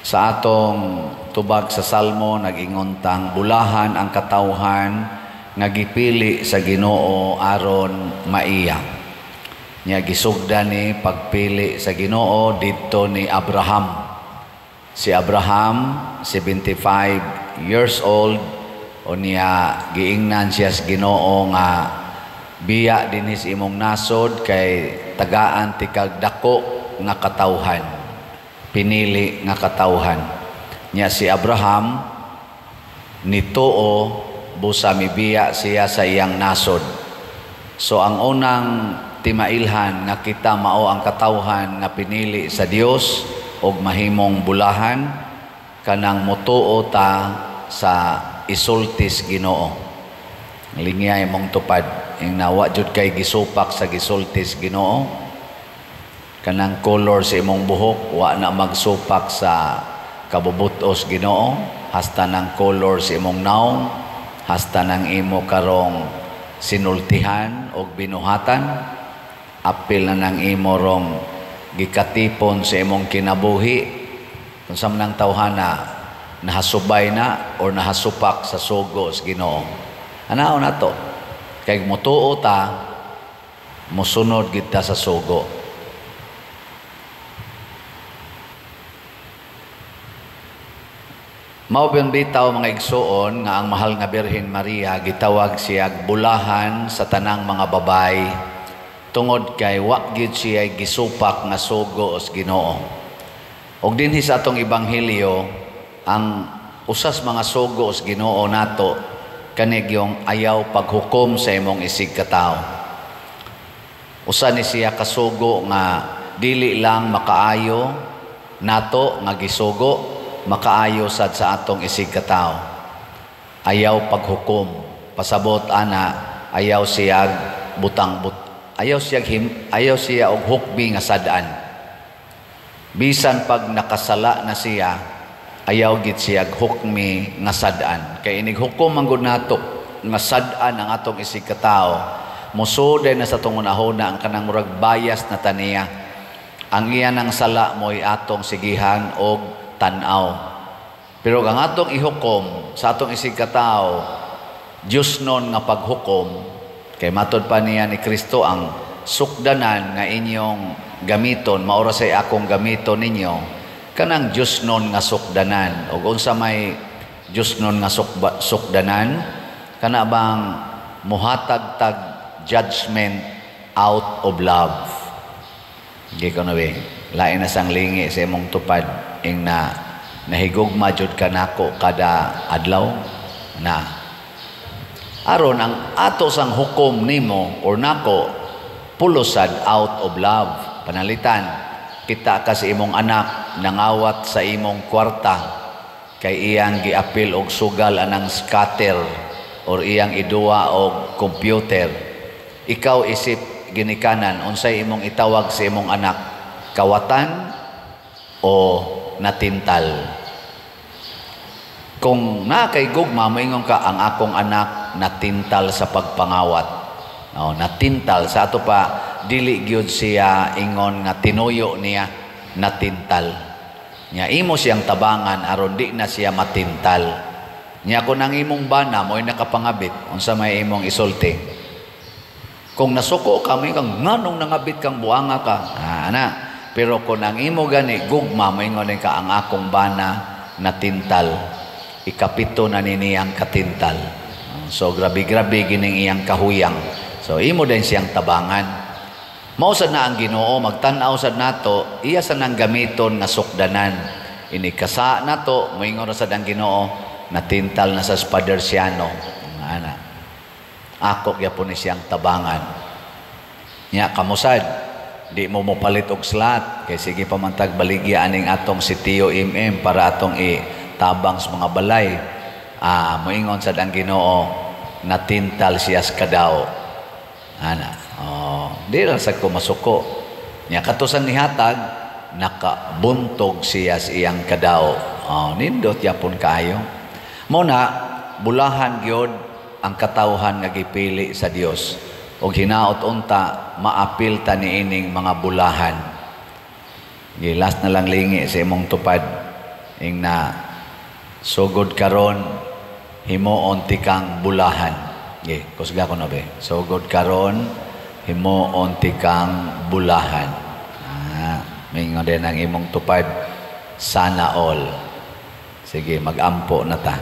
Sa atong tubag sa Salmo, nag-ingon tang bulahan ang katawhan nga gipili sa Ginoo aron maiya. Nya gisugda ni pagpili sa Ginoo didto ni Abraham. Si Abraham, 75 years old, unya giingnan siya sa Ginoo nga biya dinhi sa imong nasod kay tagaan ti kag dako nga katawhan, pinili nga katawhan. Nya si Abraham nituo busa mibiya siya sa iyang nasod. So ang unang timailhan nga kita mao ang katawhan nga pinili sa Dios og mahimong bulahan, kanang motuo ta sa isultis Ginoo. Lingyay mong tupad ing nawa jud kay gisupak sa gisultis Ginoo. Kanang color sa imong buhok wa na magsupak sa kabubutos Ginoo, hasta nang color sa imong naong, hasta nang imo karong sinultihan og binuhatan, apil na nang imo rong gikatipon sa imong kinabuhi. Kung sa manang tawhana nahasubay na or nahasupak sa sugo sa Ginoo. Anaon na to? Kay mutuo ta, musunod kita sa sugo. Mao bitaw mga igsuon nga ang mahal nga Birhen Maria gitawag siya bulahan sa tanang mga babay tungod kay wa gyud siya gisupak nga sugo sa Ginoo. Og dinhi sa atong ebanghelyo, ang usas mga sugo sa Ginoo nato kanigyong ayaw paghukom sa imong isig katawo. Usa ni siya kasugo nga dili lang makaayo nato nga gisugo, makaayo sad sa atong isig katawo. Ayaw paghukom, pasabot ana, ayaw siyag butang but, ayaw siyag him, ayaw siya og hukbi nga sad-an. Bisan pag nakasala na siya, ayaw gid siyag hukmi nga sad-an. Kay inig hukom man gud nato nga sad-an ang atong isig katawo, musuday na sa tungunahona ang kanang murag bias na taniya. Ang iya nang sala mo'y atong sigihan og tan-aw. Pero ang atong ihukom sa atong isig katawo, Diyos nun nga paghukom, kay matod pa niya ni Kristo ang sukdanan nga inyong gamiton, maura say akong gamiton ninyo, kanang Diyos nun nga sukdanan. Og unsa may Diyos nun nga sukdanan, kana bang muhatag tag judgment out of love. Di ko na lain na sang lingi sa imong tupad ing na nahigugma jud kanako kada adlaw na. Aron ang ato sang hukom nimo or nako pulusad out of love. Panalitan, kita ka sa imong anak nangawat sa imong kwarta kay iyang giapil og sugal anang scatter or iyang iduwa og computer. Ikaw isip ginikanan unsay imong itawag sa imong anak, kawatan o natintal? Kung na kay gugma, moingon ka ang akong anak natintal sa pagpangawat. O, natintal sa ato pa dili gyud siya ingon nga tinuyo niya, natintal. Nya imo siyang tabangan aron di na siya matintal. Nya kun ang imong bana mo'y nakapangabit, unsa may imong isulti? Kung nasuko ka, may kang nganong nangabit kang buanga ka. Ah, ana. Pero kung ang imo gani gugma, moingon ka ang akong bana natintal. Ikapito na ni niyang katintal. So grabe-grabe gining iyang kahuyang. So imo din siyang tabangan. Mao sad na ang Ginoo magtan-aw sad nato, iya sa nang gamiton nga sukdanan. Inikasa nato, moingon ra sad ang Ginoo, natintal na sa Spadersiano. Ana. Ako gyapon ni siyang tabangan. Nya kamusad, di mo mopalit og slot kay sige pa man tag baligya aning atong si Tio MM para atong itabang sa mga balay. Ah, moingon sad ang Ginoo, natintal siya sa kadaw. Ana, oh, di ra sad ko masuko. Nya katusan nihatag, nakabuntog siya sa iyang kadaw. Oh, nindot yapon kaayo. Mo na bulahan gyud ang katawhan nga gipili sa Dios. Og hinaot unta maapil ta niining mga bulahan. Gilas na lang lingi sa imong tupad. Ingna, sugod karon himuon tikang bulahan. Okay, kusga ko na be. Sugod karon himuon tikang bulahan. Ah, mingon din ang imong tupad, sana all. Sige, magampo na ta.